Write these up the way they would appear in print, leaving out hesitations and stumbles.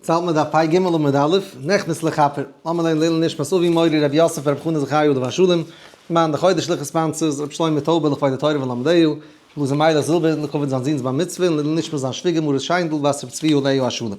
צאלט מען דף פ ג עמוד א', נכנס לכפר, לאמיר לערנען לעילוי נשמת אבי מורי רבי יוסף ברב חנא זכרי' עליו השלום, למען די חודש לוחות sponsors, רבי שלמה טויבער לכבוד התורה ולומדיה, רבי אלעזר מיילעך זילבער לכבוד זיין זון'ס בר מצוה, און לעילוי נשמת זיין שוויגער מרת שיינדל בת רבי צבי עליו השלום.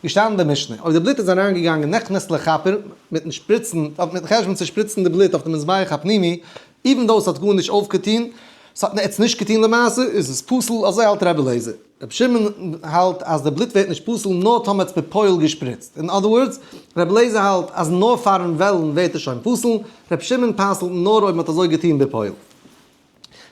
געשטאנען די משנה, אויב די בלוט איז אריינגעגאנגען נכנס לכפר, מיטן שפריצן, מיטן חשבון צו שפריצן די בלוט אויף די מזבח הפנימי, even though ס'האט גארנישט אויפגעטון, ס'האט עס נישט געטון למעשה, איז עס פסול, אזוי האלט רבי אליעזר. רבי שמעון האלט אז די בלוט ווערט נישט פסול נאר טאמער האט עס בפועל געשפריצט. אין other words, רבי אליעזר האלט אז נאר פארן וועלן ווערט עס שוין פסול, רבי שמעון פסל'ט נאר אויב מ'האט אזוי געטון בפועל.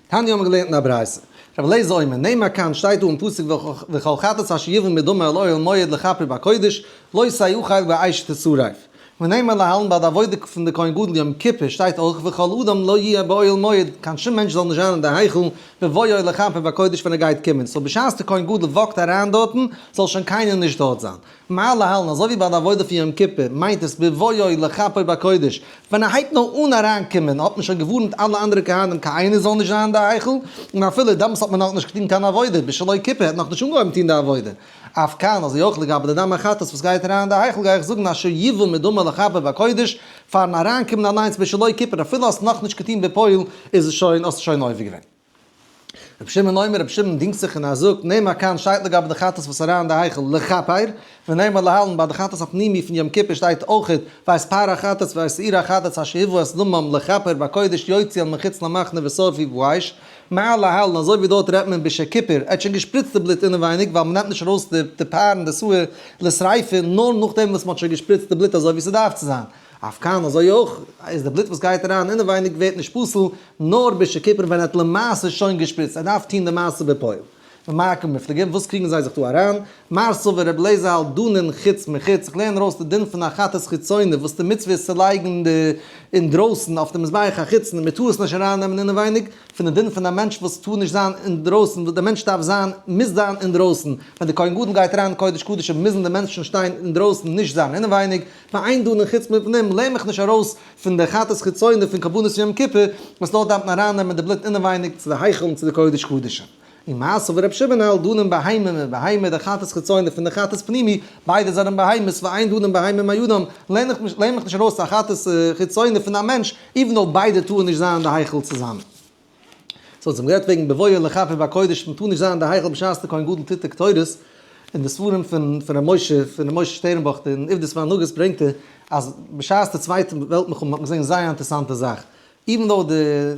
תניא האבן מיר געלערנט אין א ברייתא. רבי אליעזר אומר, נאמר כאן שטייט דא אין פסוק וכל חטאת אשר יבא מדמה אל אוהל מועד לכפר בקודש, לא תאכל באש תשרף. ונאמר להלן ביי די עבודה פון די כהן גדול יום כיפור שטייט אויך וכל אדם לא יהיה באוהל מועד, קיין שום מענטש זאל נישט זיין אין די היכל בבואו לכפר בקודש ווען ער גייט קומען, so בשעת די כהן גדול walk ט אריין דארטן זאל שוין קיינער נישט דארט זיין. מה להלן אזוי ווי ביי די עבודה פון יום כיפור מיינט עס בבואו לכפר בקודש, ווען ער הייבט נאר אן אריין קומען האט מען שוין געווארנט אלע אנדערע כהנים קיין איינער זאל נישט זיין אין די היכל, און אפילו דעמאלס האט מען נאכנישט געטון קיין עבודה, בשלא כיפר האט נאכנישט אנגעהויבן טון די עבודה. אף כאן, אזוי אויך לגבי די דם החטאת וואס גייט אריין אין די היכל גיי איך זאגן אשר יבא מדמה לכפר בקודש, פארן אריינקומען אליינס בשלא כיפר אפילו האסט נאכנישט געטון בפועל איז עס שוין האסט שוין עובר געווען. רבי שמעון אומר, רבי שמעון דינגט זיך און ער זאגט, נאמר כאן שטייט לגבי די חטאת וואס אריין אין די היכל לכפר, ונאמר להלן ביי די חטאת הפנימי פון יום כיפור שטייט אויכעט ואת פר החטאת ואת שעיר החטאת אשר יבא את דמם לכפר בקודש יוציא אל מחוץ למחנה ושרפו באש, מה להלן, אזוי ווי דארט רעדט מען בשכיפר, ער האט שוין געשפריצט די בלוט אינעווייניג, ווייל מ'נעמט נישט ארויס די פר און די שעיר לשריפה נאר נאכדעם וואס מ'האט שוין געשפריצט די בלוט אזוי ווי ס'דארף צו זיין. אף כאן אזוי אויך איז די בלוט וואס גייט אריין אינעווייניג ווערט נישט פסול נאר בשכיפר ווען ער האט למעשה שוין געשפריצט, ער דארף טון די מעשה בפועל. במאי קמיפלגי, וואס קריגן זיי זיך דא אריין? מר סבר רבי אליעזר האלט דנין חוץ מחוץ, איך לערן ארויס די דין פון א חטאת חיצונה וואס די מצוה איז צו לייגן די אינדרויסן אויף די מזבח החיצון און מען טאר עס נישט אריין נעמען אינעווייניג, פון די דין פון א מענטש וואס טאר נישט זיין אינדרויסן, וואס די מענטש דארף זיין, מוז זיין אינדרויסן, ווען די כהן גדול גייט אריין אין קודש קדשים מוזן די מענטשן שטיין אינדרויסן נישט זיין אינעווייניג, ואין דנין חוץ מבפנים, לערן מיך נישט ארויס פון די חטאת חיצונה פון קרבנות יום כיפור, וואס דארט דארף מען אריין נעמען די בלוט אינעווייניג צו די היכל און צו די קודש קדשים. און מר סבר רבי שמעון האלט דנין בהמה מבהמה, די חטאת חיצונה פון די חטאת פנימי, ביידע זענען בהמות, ואין דנין בהמה מאדם, לערן איך מיך נישט ארויס א חטאת חיצונה פון א מענטש, even though ביידע טארן נישט זיין אין די היכל צוזאמען. so אונז האבן גערעדט וועגן בבואו לכפר בקודש, מען טאר נישט זיין אין די היכל בשעת די כהן גדול טוט די קטורת, אין די ספרים פון ר' משה, פון ר' משה שטערנבוך, אין עובדות והנהגות ברענגט ער, אז בשעת די צווייטע וועלט מלחמה האט מען געזען זייער אינטערסאנטע זאך, even though די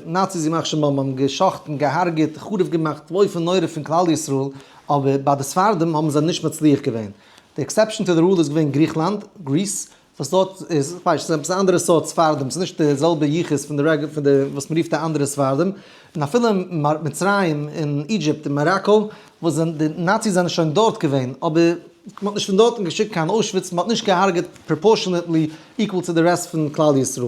נאציס ימח שמם האבן גע'שחט'ן, גע'הרג'עט, חרוב געמאכט באופן נורא פון כלל ישראל, אבער ביי די ספרדים האבן זיי נישט מצליח געווען. די exception to the rule איז געווען גריכלאנד, Greece, וואס דארט איז, איך ווייס נישט, ס'איז עפעס א אנדערע סארט ספרדים, ס'איז נישט די זעלבע יחוס פון די רעג פון די וואס מ'רופט די אנדערע ספרדים, און אפילו מצרים און Egypt און מאראקא, וואס זענען די נאציס זענען שוין דארט געווען, אבער מ'האט נישט פון דארטן געשיקט קיין אוישוויץ, מ'האט נישט געהארגעט proportionately equal צו די rest פון כלל ישראל.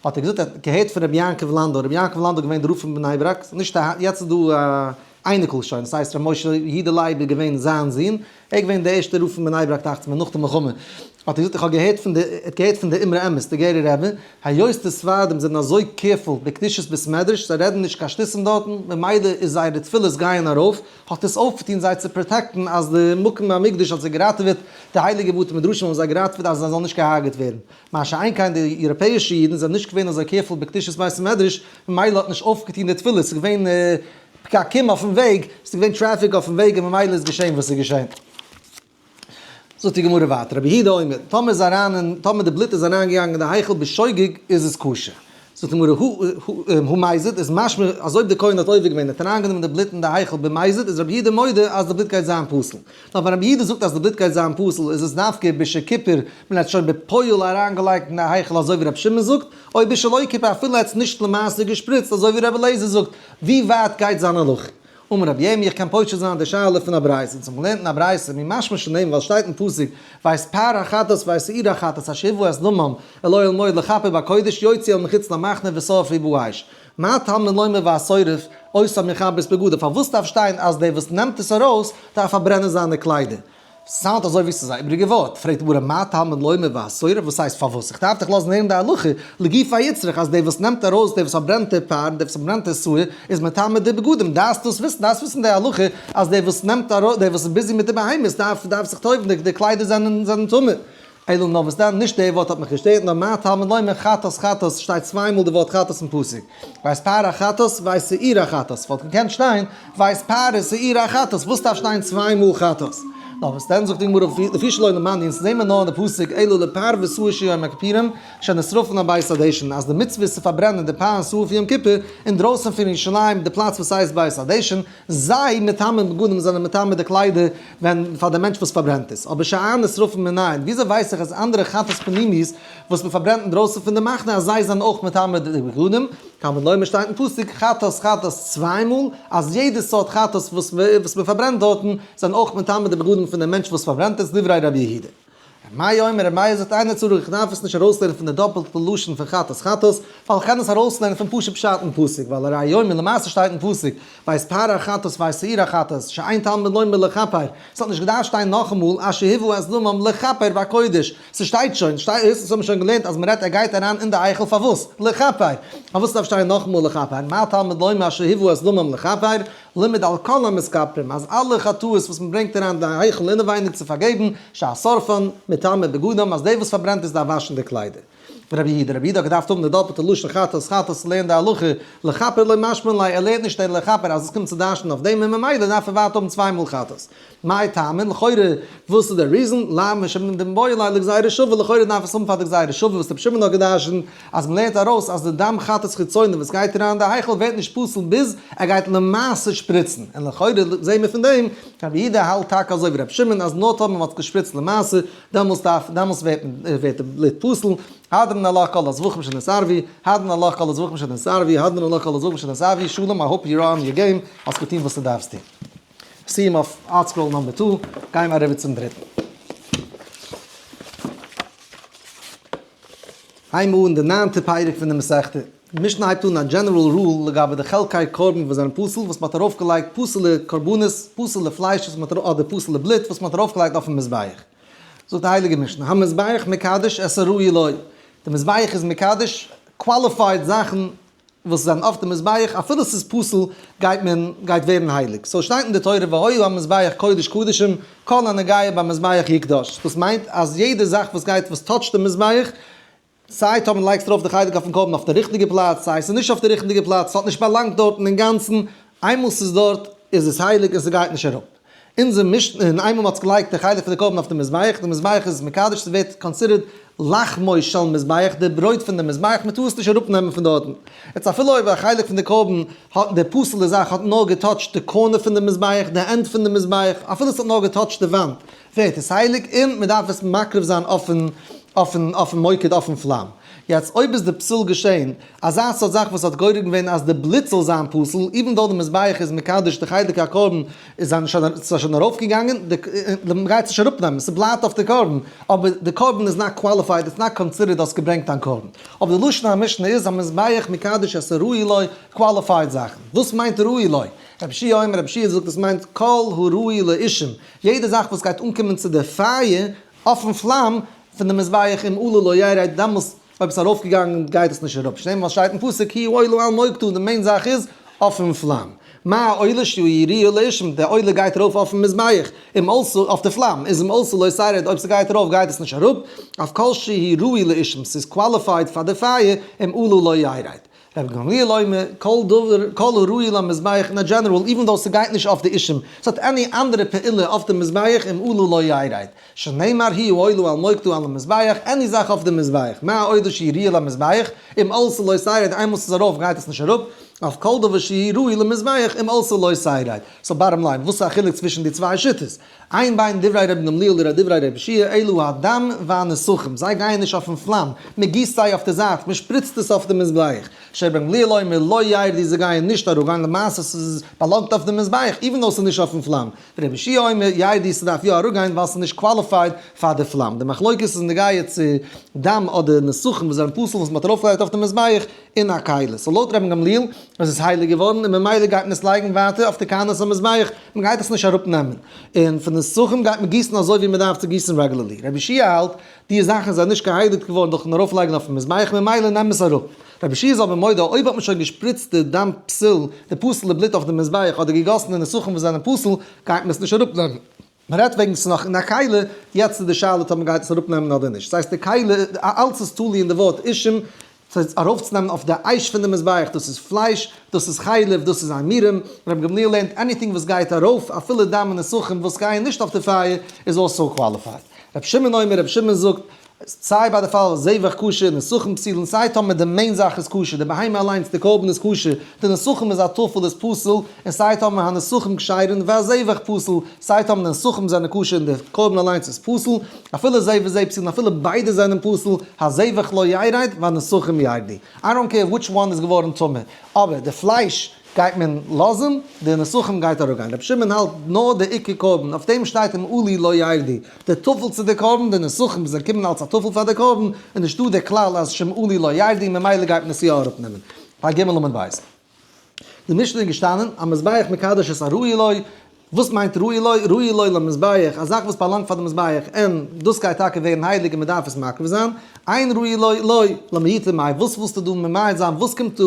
האט ער געזאגט ער האט געהערט פון רבי יעקב לאנדא, רבי יעקב לאנדא איז געווען די רב פון בני ברק, נישט א, יעצט איז דא א אייניקל שוין, דאס הייסט רבי משה יהודה לייב איז געווען זיין זון, ער איז געווען דער ערשטער רב פון בני ברק דאכט זיך מיר נאך די מלחמה, האט ער געזאגט איך האב געהערט פון די, ער האט געהערט פון די אמרי אמת די גערער רבי, היות די ספרדים זענען אזוי careful בקדושת בית מדרש, זיי רעדן נישט קיין שטותים דארטן, ממילא איז זייערע תפילות גייען ארויף, האט עס אויפגעטון זיי צו protect ן אז די מקום המקדש האט זיי געראטעוועט, די הייליגע בתי מדרשים האבן זיי געראטעוועט אז זיי זאלן נישט געהארגעט ווערן. מה שאין כן די יוראפעישע אידן זענען נישט געווען אזוי careful בקדושת בית המדרש, ממילא האט נישט אויפגעטון די תפילות, ס'איז געווען פקקים אויפן וועג, ס'איז געווען טרעפיק אויפן וועג און ממילא איז געשען וואס איז געשען. זאגט די גמרא ווייטער, רבי יהודה אומר, טאמער איז אריין אין, טאמער די בלוט איז אריין געגאנגען אין די היכל בשוגג איז עס כשר. זאגט די גמרא, הא מזיד, איז משמע אז אויב די כהן האט עובר געווען און האט אריינגענומען די בלוט אין די היכל במזיד איז רבי יהודה מודה אז די בלוט גייט זיין פסול. נאר ווען רבי יהודה זאגט אז די בלוט גייט זיין פסול איז עס דווקא בשכיפר מען האט שוין בפועל אריינגעלייגט אין די היכל אזוי ווי רבי שמעון זאגט, או בשלא כיפר אפילו ער האט עס נישט למעשה געשפריצט אזוי ווי רבי אליעזר זאגט, ווי ווייט גייט זיין הלכה? אמר רבי ירמי' איך קען פושט זיין די שאלה פון א ברייתא, אונז האבן געלערנט אין א ברייתא ממשמע שנאמר ווייל שטייט אין פסוק ואת פר החטאת ואת שעיר החטאת אשר הובא את דמם אל אוהל מועד לכפר בקודש יוציא אל מחוץ למחנה ושרפו באש מה תלמוד לומר והשורף אותם יכבס בגדיו פארוואס דארף שטיין אז דער וואס נעמט עס ארויס דארף פארברענען זיינע קליידער? sound אזוי ווי ס'איז א איבריגע ווארט, פרעגט די גמרא מה תלמוד לומר והשורף, וואס הייסט פארוואס? איך דארף דיך לאזן הערן די הלכה, לגופיה איצטריך אז דער וואס נעמט ארויס דער וואס פארברענט די פר און דער וואס פארברענט די שעיר איז מטמא די בגדים, דארפסט דאס וויסן, דארפסט וויסן די הלכה אז דער וואס נעמט ארויס דער וואס איז busy מיט די בהמות דארף דארף זיך טובל'ן די קליידער זענען זענען טמא. אלא נאר וואס דען, נישט די ווארט האט מיך געשטערט, נאר מה תלמוד לומר חטאת חטאת, שטייט צוויי מאל די ווארט חטאת אין פסוק, ואת פר החטאת ואת שעיר החטאת, וואלט געקענט שטיין ואת פר ושעיר החטאת, וואס דארף שטיין צוויי מאל חטאת? נאר וואס דען זאגט די גמרא לפי שלא למדנו, אונז זעהן מיר נאר אין די פסוק אלא לפר ושעיר של יום הכפורים שנשרפין על בית הדשן, אז די מצוה איז צו פארברענען די פר און שעיר פון יום כיפור אינדרויסן פון ירושלים די פלאץ וואס הייסט בית הדשן, זיי מטמא בגדים זענען מטמא די קליידער ווען פאר די מענטש וואס פארברענט עס, אבער שאר נשרפים מנין, וויאזוי ווייס איך אז אנדערע חטאת פנימיות וואס מען פארברענט אינדרויסן פון די מחנה אז זיי זענען אויך מטמא די בגדים, תלמוד לומר שטייט אין פסוק חטאת חטאת צוויי מאל, אז יעדע סארט חטאת וואס מען פארברענט דארטן זענען אויך מטמא די בגדים פון די מענטש וואס פארברענט עס, דברי רבי יהודה. ר' מאיר אומר, ר' מאיר זאגט אינו צריך, איך דארף עס נישט ארויסלערנען פון די דאפעלטע לשון פון חטאת חטאת, ווייל איך קען עס ארויסלערנען פון פשוט פשט אין פסוק, ווייל הרי אומר למעשה שטייט אין פסוק, ואת פר החטאת ואת שעיר החטאת, שאין תלמוד לומר לכפר, ס'האט נישט געדארפט שטיין נאכאמאל אשר הובא את דמם לכפר בקודש, ס'שטייט שוין, שטייט, האבן שוין געלערנט אז מ'רעדט ער גייט אריין אין די היכל פארוואס? לכפר! פארוואס דארף שטיין נאכאמאל לכפר? מה תלמוד לומר אשר הובא את דמם לכפר? לימד על כל המתכפרים, אז אלע חטאות וואס מען ברענגט אריין די היכל אינעווייניג צו פארגעבן, שהשורפן מטמא בגדם, אז דער וואס פארברענט עס דארף וואשן די קליידער. רבי יהודה, רבי יהודה האט געדארפט האבן די דאפלטע לשון חטאת חטאת צו לערנען די הלכה, לכפר לא משמע ליה, ער לערנט נישט אלא לכפר אז עס קומט צו דרש'נען אויף דעם און ממילא דארף ער ווייטער האבן צוויי מאל חטאת. מאי טעמא, לכאורה וואס איז די reason, לאו משום דמיבעי ליה לגזירה שווה, לכאורה דארף עס האבן פאר די גזירה שווה וואס רבי שמעון האט געדרשנט, אז מען לערנט ארויס אז די דם חטאת חיצונה וואס גייט אריין אין די היכל ווערט נישט פסול ביז ער גייט למעשה שפריצן, און לכאורה זעהן מיר פון דעם רבי יהודה האלט טאקע אזוי ווי רבי שמעון אז נאר טאמער מען האט געשפריצט למעשה דעמאלס דארף דעמאלס ווערט ווערט די בלוט פסול, הדרן עלך כל הזבחים שנתערבו, הדרן עלך כל הזבחים שנתערבו, הדרן עלך כל הזבחים שנתערבו, שלום I hope you're on your game, האסט געטון וואס דו דארפסט טון. סיום אויף ArtScroll number two, גייען מיר אריבער צום דריטן. הייבן אן די ניינטע פרק פון די מסכתא. די משנה הייבט אן א general rule לגבי די חלקי קרבן וואס זענען פסול, וואס מ'האט ארויפגעלייגט פסול'ע קרבנות, פסול'ע פלייש וואס מ'האט אדער פסול'ע בלוט וואס מ'האט ארויפגעלייגט אויפן מזבח. זאגט די הייליגע משנה, המזבח מקדש את הראוי לו, די מזבח איז מקדש qualified זאכן וואס זענען אויף די מזבח, אפילו ס'איז פסול גייט מען גייט ווערן הייליג, so שטייט אין די תורה והיה המזבח קודש קדשים כל הנוגע במזבח יקדש, דאס מיינט אז יעדע זאך וואס גייט וואס touch ט די מזבח, סיי טאמער לייגסט ארויף די חלק אויפן קרבן אויף די ריכטיגע פלאץ, סיי ס'איז נישט אויף די ריכטיגע פלאץ, ס'האט נישט באלאנגט דארטן אינגאנצן, איינמאל ס'איז דארט איז עס הייליג און ס'גייט נישט אראפ. אונזער משנה, און איינמאל מ'האט געלייגט די חלק פון די קרבן אויף די מזבח, די מזבח איז מקדש, ס'ווערט considered לחמו של מזבח, די ברויט פון די מזבח, מ'טאר עס נישט אראפנעמען פון דארטן. יעצט אפילו אויב א חלק פון די קרבן האט, די פסול'ע זאך האט נאר גע touch ט די corner פון די מזבח, די end פון די מזבח, אפילו ס'האט נאר גע touch ט די וואנט, ווערט עס הייליג און מ'דארף עס מקריב זיין אויפן אויפן אויפן מוקד אויפן פלאם. יעצט אויב איז די פסול געשען, אזא סארט זאך וואס האט גורם געווען אז די בלוט זאל זיין פסול, even though די מזבח איז מקדש די חלק הקרבן איז שוין ארויפגעגאנגען, די מ'גייט עס נישט אראפנעמען, ס'בלייבט אויף די קרבן, אבער די קרבן איז not qualified, it's not considered האסט געברענגט דיין קרבן. אבער די לשון המשנה איז המזבח מקדש את הראוי לו, qualified זאכן. וואס מיינט ראוי לו? רבי יהושע אומר, רבי יהושע זאגט עס מיינט כל הראוי לאישים, יעדע זאך וואס גייט אנקומען צו די פייער אויפן פלאם פון די מזבח אם עלה לא ירד, דעמאלס אויב עס איז ארויפגעגאנגען גייט עס נישט אראפ, שנאמר וואס שטייט אין פסוק היא העולה על מוקדה, די main זאך איז אויפן פלאם, מה העולה שהיא ראויה לאישים, די עולה גייט ארויף אויפן מזבח, אם עלתה אויף די פלאם, איז אם עלתה לא תרד, אויב ס'גייט ארויף גייט עס נישט אראפ, אף כל שהיא ראויה לאישים, ס'איז qualified פאר די פייער, אם עלה לא ירד. רבי גמליאל אומר, כל דבר, כל הראוי למזבח אין א general, even though ס'גייט נישט אויף די אישים, ס'האט any אנדערע פעולה אויף די מזבח, אם עלה לא ירד. שנאמר היא העולה על מוקדה על המזבח, any זאך אויף די מזבח, מה העולה שהיא ראויה למזבח, אם עלתה לא תרד, איינמאל ס'איז ארויף גייט עס נישט אראפ, אף כל דבר שהיא ראויה למזבח, אם עלתה לא תרד. so bottom line, וואס איז א חילוק צווישן די צוויי שיטות? אין בין דברי רבי גמליאל לדברי רבי יהושע אלא הדם והנסכים, זיי גייען נישט אויפן פלאם, מען גיסט זיי אויף די זייט, מען שפריצט עס אויף די מזבח, שרבי גמליאל אומר לא ירדו זיי גייען נישט אראפגיין, למעשה ס'איז באלאנגט אויף די מזבח, even though ס'איז נישט אויפן פלאם, רבי יהושע אומר ירדו ס'דארף יא אראפגיין ווייל ס'איז נישט qualified פאר די פלאם, די מחלוקת איז נוגע צו דם אדער נסכים וואס זענען פסול וואס מ'האט ארויפגעלייגט אויף די מזבח. אין א כלי. So לויט רבן גמליאל איז עס הייליג געווארן און ממילא גייט מען עס לייגן ווייטער אויף די כהנות המזבח, מען גייט עס נישט אראפנעמען. און פון די נסכים גייט מען גיסן אזוי ווי מען דארף צו גיסן regularly. רבי יהושע האלט, די זאכן זענען נישט געהייליגט געווארן דורכן ארויפלייגן אויפן מזבח ממילא נעם עס אראפ. רבי יהושע איז אבער מודה אויב האט מען שוין געשפריצט די דם פסול, די פסול'ע בלוט אויף די מזבח אדער געגאסן די נסכים וואס זענען פסול, גייט מען עס נישט אראפנעמען. מען רעדט וועגן ס'איז נאך אין א כלי, יעצט איז די שאלה טאמער גייט עס אראפנעמען אדער נישט. ס'הייסט די כלי, אלץ איז תלוי אין די ווארט אישים, ס'הייסט ארויפצונעמען אויף די אש פון די מזבח, דאס איז פלייש, דאס איז חלב, דאס איז אימורים, רבי גמליאל לערנט anything וואס גייט ארויף, אפילו דם און נסכים וואס גייען נישט אויף די פייער, איז also qualified. רבי שמעון אומר, רבי שמעון זאגט, סיי ביי די פאל זבח כשר, נסכים פסולין, סיי טאמער די main זאך איז כשר, די בהמה אליינס, די קרבן איז כשר, די נסכים איז א טפל איז פסול, און סיי טאמער הנסכים כשרין והזבח פסול, סיי טאמער די נסכים זענען כשר און די קרבן אליינס איז פסול, אפילו זה וזה פסולין אפילו ביידע זענען פסול, הזבח לא ירד והנסכים ירדו. I don't care which one איז געווארן טמא, אבער די פלייש גייט מען לאזן, די נסכים גייט אראפגיין. רבי שמעון האלט נאר די עיקר קרבן, אויף דעם שטייט אם עלו לא ירדו. די טפל צו די קרבן, די נסכים וואס זיי קומען אלס א טפל פאר די קרבן, איז נישטא די כלל אז שאם עלו לא ירדו, ממילא גייט מען עס יא אראפנעמען. פ ג עמוד ב'. די משנה איז געשטאנען, המזבח מקדש את הראוי לו, וואס מיינט ראוי לו? ראוי לו למזבח, א זאך וואס באלאנגט פאר די מזבח, און דאס גייט טאקע ווערן הייליג און מען דארף עס מקריב זיין, אין ראוי לו לא, למעוטי מאי, וואס ווילסטו דא ממעט זיין, וואס קומט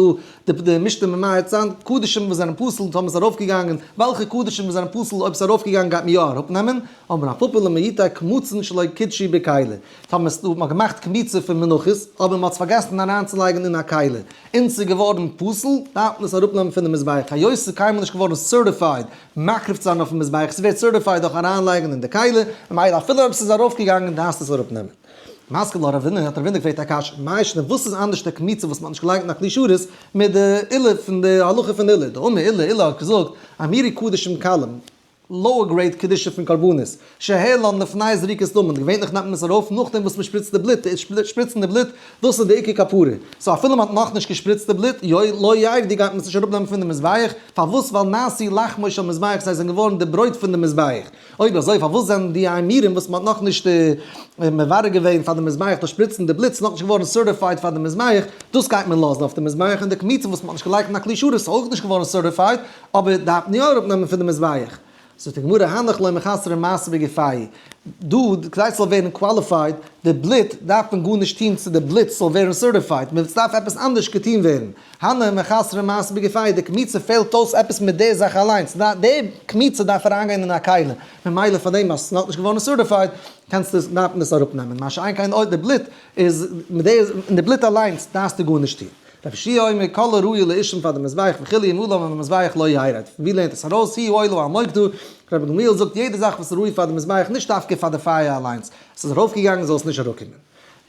דא די משנה ממעט זיין, קדשים וואס זענען פסול, טאמער ס'איז ארויפגעגאנגען, וועלכע קדשים וואס זענען פסול אויב ס'איז ארויפגעגאנגען גייט מען יא אראפנעמען, אמר רב פפא למעוטי קמצין שלא קודשו בכלי, טאמער ס'דא מ'האט געמאכט קמיצה פון מנחות, אבער מ'האט עס פארגעסן אריינצולייגן אין א כלי, און ס'איז געווארן פסול, דארף מען עס אראפנעמען פונעם מזבח, היות ס'איז קיינמאל נישט געווארן certified מקריב צו זיין אויפן מזבח, ס'ווערט certified דורך אריינלייגן אין די כלי, ממילא אפילו אויב ס'איז ארויפגעגאנגען דארפסטו עס אראפנעמען. מתקיף לה רבינא, האט רבינא געפרעגט א קשיא, מאי שנא וואס איז אנדערש די קמיצה וואס מ'האט נישט געלייגט אין א כלי שרת מיט די עולא פון די הלכה פון עולא, דאמר עולא, עולא האט געזאגט, אימורי קדשים קלים, lower grade קדושה פון קרבנות, שהעלן לפני זריקת דמן, געווענליך נעמט מען עס ארויף נאכדעם וואס מען שפריצט די בלוט, די שפריצן די בלוט, דאס איז די עיקר כפרה, so אפילו מען האט נאכנישט געשפריצט די בלוט, לא ירדו גייט מען עס נישט אראפנעמען פון די מזבח, פארוואס ווייל נעשו לחמו של מזבח זיי זענען געווארן די ברויט פון די מזבח, אויב אזוי פארוואס זענען די אימורים וואס מען האט נאכנישט מברר געווען פאר די מזבח דורך שפריצן די בלוט, ס'איז נאכנישט געווארן certified פאר די מזבח, דאס גייט מען לאזן אויף די מזבח, און די קמיצה וואס מען האט נישט געלייגט אין א כלי שרת איז אויך נישט געווארן certified, אבער דארף מען יא אראפ נעמען פון די מזבח. זאגט די גמרא הנך לא מחסרא מעשה בגופייהו. דא כדי ס'זאל ווערן qualified די בלוט דארף מען גארנישט טון צו די בלוט זאל ווערן certified, ס'דארף עפעס אנדערש געטון ווערן. הנך מחסרא מעשה בגופייהו, די קמיצה פעלט אויס עפעס מיט די זאך אליינס, די קמיצה דארף אריינגיין אין א כלי, ממילא פאר דעם אז ס'איז נאכנישט געווארן certified קענסטו עס דארף מען עס אראפ נעמען, מה שאין כן אויב די בלוט איז מיט די אין די בלוט אליינס דארפסטו גארנישט טון. רבי יהושע אומר כל הראוי לאישים פאר די מזבח וכו' אם עלה המזבח לא ירד. פון ווי לערנט עס ארויס? הוא העולה על מוקדה. רבי גמליאל זאגט יעדע זאך וואס איז ראוי פאר די מזבח נישט דווקא פאר די פייער אליינס. עס איז ארויפגעגאנגען זאל עס נישט אראפקומען.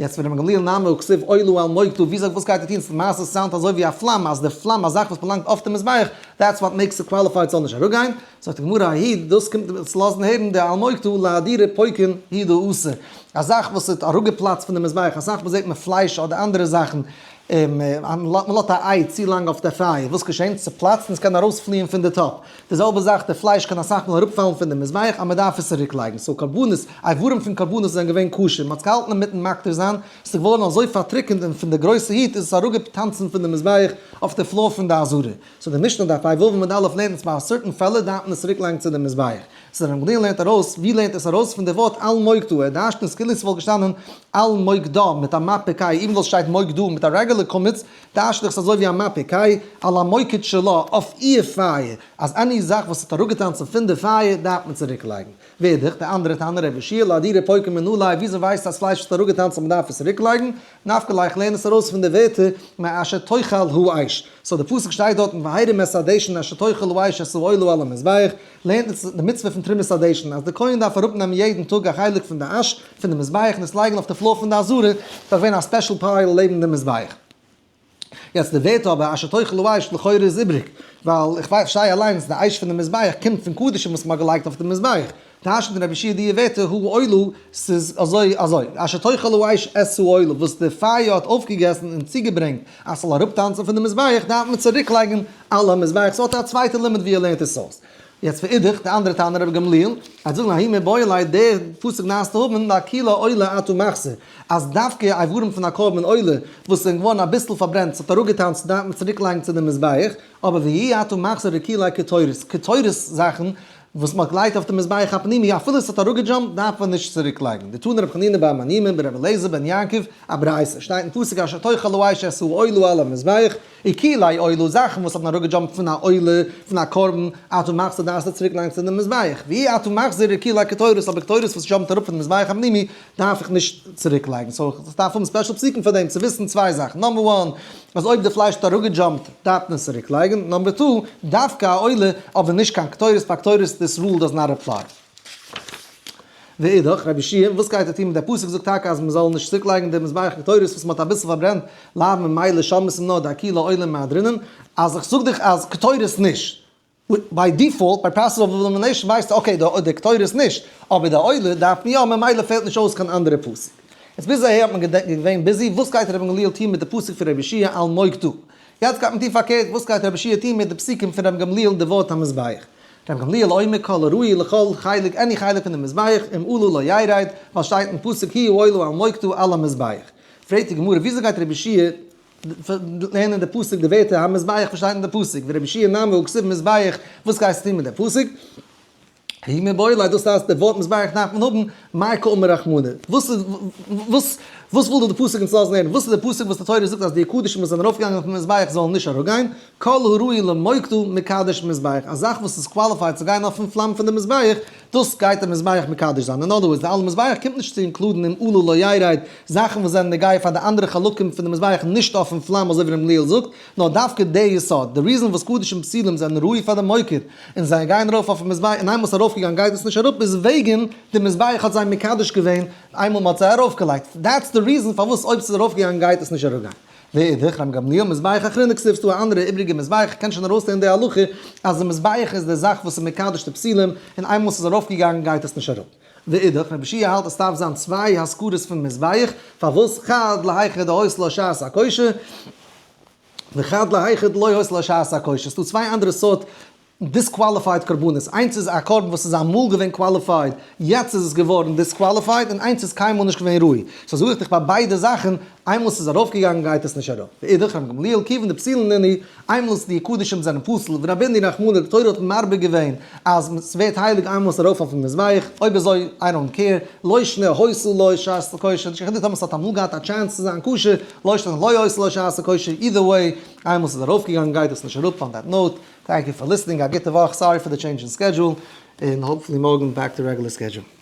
יעצט פון רבי גמליאל נמי הכתיב עולה על מוקדה ווי זאגט וואס גייט ער טון? למעשה sound ט אזוי ווי א פלאם אז די פלאם א זאך וואס באלאנגט אויף די מזבח that's what makes it qualified זאל נישט אראפגיין. זאגט די גמרא ההיא דאס קומט צו לאזן הערן די על מוקדה לאהדורי פוקין הוא דאתא. א זאך וואס האט אראפגעפלאצט פון די מזבח אסאך מאל זעט מען פלייש אדער אנדערע זאכן מען לאזט א איי צו לאנג אויף די פייער, וואס געשענט? ס'פלאצט און ס'קען ארויספליען פון די טאפ. די זעלבע זאך די פלייש קען אסאך מאל אראפפאלן פון די מזבח אז מען דארף עס צוריק לייגן. so קרבנות, איברים פון קרבנות זענען געווען כשר, מען האט עס געהאלטן אינמיטן מקטיר זיין, ס'איז געווארן אזוי פארטריקענט און פון די גרויסע heat איז עס אראפגעטאנצן פון די מזבח אויף די floor פון די עזרה. so די משנה דף פ ו עמוד א' לערנט אונז ביי א certain פעלער דארף מען עס צוריק לייגן צו די מזבח. so ר' גמליאל לערנט ארויס, ווי לערנט עס ארויס? פון די ווארט על מוקדה, ער דרש'נט עס כאילו ס'וואלט געשטאנען על מוקדה מיט א מפיק ה', even though ס'שטייט מוקדה מיט א regular קמץ, דרש'נט איך עס אזוי ווי א מפיק ה', על המוקד שלה, אויף איר פייער, אז any זאך וואס האט אראפגעטאנצן פון די פייער דארף מען צוריק לייגן. ואידך, די אנדערע תנא רבי יהושע לאהדורי פוקין מנא ליה, וויאזוי ווייסטו אז פלייש וואס האט אראפגעטאנצן מ'דארף עס צוריק לייגן? נפקא ליה, איך לערן עס ארויס פון די ווערטער מאשר תאכל האש. so די פסוק שטייט דארטן והרים את הדשן אשר תאכל האש את העולה על המזבח, לערנט אונז די מצוה פון תרומת הדשן אז די כהן דארף אראפנעמען יעדן טאג א חלק פון די אש פון די מזבח און עס לייגן אויף די floor פון די עזרה, דארף ווערן א special pile לעבן די מזבח. יעצט די ווערטער אבער אשר תאכל האש לכאורה איז איבריג, ווייל איך פארשטיי אליינס די אש פון די מזבח קומט פון קדשים וואס מ'האט געלייגט אויף די מזבח, דרש'נט רבי יהושע די ווערטער הוא העולה, ס'איז אזוי אזוי, אשר תאכל האש את העולה, וואס די פייער האט אויפגעגעסן און צוגעברענגט אז ס'זאל אראפטאנצן פון די מזבח, דארף מען צוריקלייגן על המזבח, ס'האט א צווייטע לימוד ווי ער לערנט עס אויס. יעצט ואידך, די אנדערע תנא רבי גמליאל, גייט זאגן ההוא מיבעי ליה דער פסוק דארפסטו האבן לאקולי עולה אתה מחזיר, אז דווקא איברים פון א קרבן עולה וואס זענען געווארן אביסל פארברענט ס'האט אראפגעטאנצט דארף מען צוריק לייגן צו די מזבח, אבער ואי אתה מחזיר לאקולי קטורת, קטורת זאכן וואס מ'האט געלייגט אויף די מזבח הפנימי אפילו ס'האט אראפגעדזשאמפט דארף מען נישט צוריק לייגן, דתני רבי חנינא בר מניומי ברבי אליעזר בן יעקב א ברייתא, שטייט אין פסוק אשר תאכל האש את העולה על המזבח, אקולי עולה, זאכן וואס האבן אראפגעדזשאמפט פון א עולה, פון א קרבן, אתה מחזיר דארפסטו צוריק לייגן צו די מזבח, ואי אתה מחזיר אקולי קטורת, אבער קטורת וואס דזשאמפט אראפ פון די מזבח הפנימי דארף איך נישט צוריק לייגן, so איך דארף האבן special פסוקים פאר דעם צו וויסן צוויי זאכן, number one, אז אויב די פלייש האט אראפגעדזשאמפט דארף מען עס צוריק לייגן, number two, דווקא א עולה, אבער נישט קיין קטורת, ביי קטורת this rule does not apply. ואידך, רבי יהושע, וואס גייט ער טון מיט דער פסוק זאגט טאקע אז מען זאל נישט צוריק לייגן די מזבח קטורת וואס מען האט אביסל פארברענט, לאו ממילא שמתם נאר דאקולי עולה מהדרינן, אז איך זאג דיך אז קטורת נישט, by default ביי process of elimination ווייסטו okay די קטורת נישט, אבער די עולה דארף מען יא ממילא פעלט נישט אויס קיין אנדערע פסוק. יעצט ביז אהער האט מען געווען busy וואס גייט רבי גמליאל טון מיט די פסוק פון רבי יהושע על מוקדה, יעצט גייט מען טון פארקערט וואס גייט רבי יהושע טון מיט די פסוקים פון רבי גמליאל די ווארט המזבח. רבי גמליאל אומר כל הראוי לכל חלק any חלק פון די מזבח אם עלה לא ירד, ווייל שטייט אין פסוק הוא העולה על מוקדה על המזבח. פרעגט די גמרא וויאזוי גייט רבי יהושע לערנען די פסוק די ווערטער המזבח וואס שטייט אין די פסוק ורבי יהושע נמי הא כתיב מזבח וואס גייסטו טון מיט די פסוק? ההוא מיבעי ליה דאס הייסט די ווארט מזבח דארף מען האבן מאי קאמר רחמנא וואס איז וואס וואס וויל דא די פסוק אונז לאזן הערן וואס איז די פסוק וואס די תורה זאגט אז די קדשים וואס זענען ארויפגעגאנגען אויפן מזבח זאלן נישט אראפגיין כל הראוי למוקדה מקדש מזבח א זאך וואס איז qualified צו גיין אויפן פלאם פון די מזבח דאס גייט דער מזבח מקדש זיין. אין other words, די על המזבח קומט נישט צו include ן אם עלה לא ירד, זאכן וואס זענען נוגע פאר די אנדערע חלקים פון די מזבח נישט אויפן פלאם אזוי ווי ר' גמליאל זאגט, נאר דווקא די יסוד, די reason וואס קדשים פסולים זענען ראוי פאר די מוקד, און זיי גייען ארויף אויפן מזבח און איינמאל ס'איז ארויפגעגאנגען גייט עס נישט אראפ איז וועגן די מזבח האט זיי מקדש געווען איינמאל מ'האט זיי ארויפגעלייגט. That's the reason פארוואס אויב ס'איז ארויפגעגאנגען גייט עס נישט אראפגיין. ואידך, רבן גמליאל, מזבח אחרינא כתיב ס'דא א אנדערע איבריגע מזבח, איך קען שוין ארויסלערנען די הלכה אז די מזבח איז די זאך וואס איז מקדש די פסולים, און איינמאל ס'איז ארויפגעגאנגען גייט עס נישט אראפ. ואידך, רבי יהושע האלט אז ס'דארף זיין צוויי הזכרות פון מזבח, פארוואס חד להיכא דהיתה לו שעת הכושר, וחד להיכא דלא היתה לו שעת הכושר, ס'דא צוויי אנדערע סארט disqualified קרבנות, איינס איז א קרבן וואס איז אמאל געווען qualified, יעצט איז עס געווארן disqualified, און איינס איז קיינמאל נישט געווען ראוי. So זאג איך דיך ביי ביידע זאכן, איינמאל ס'איז ארויפגעגאנגען גייט עס נישט אראפ. ואידך רבן גמליאל כיוון דפסולין נינהו, איינמאל די קדשים זענען פסול, ורבין רחמנא, די תורה האט מרבה געווען אז ס'ווערט הייליג איינמאל ס'איז ארויף אויפן מזבח, אויב אזוי I don't care, לא שנא היתה לו שעת כושר, נישט קיין חילוק טאמער ס'האט אמאל געהאט א chance צו זיין כשר, לא שנא לא היתה לו שעת כושר, either way, איינמאל ס'איז ארויפגעגאנגען גייט עס נישט אראפ on that note. Thank you for listening, א גוטע וואך, sorry פאר די change אין schedule, און hopefully מארגן back to regular schedule.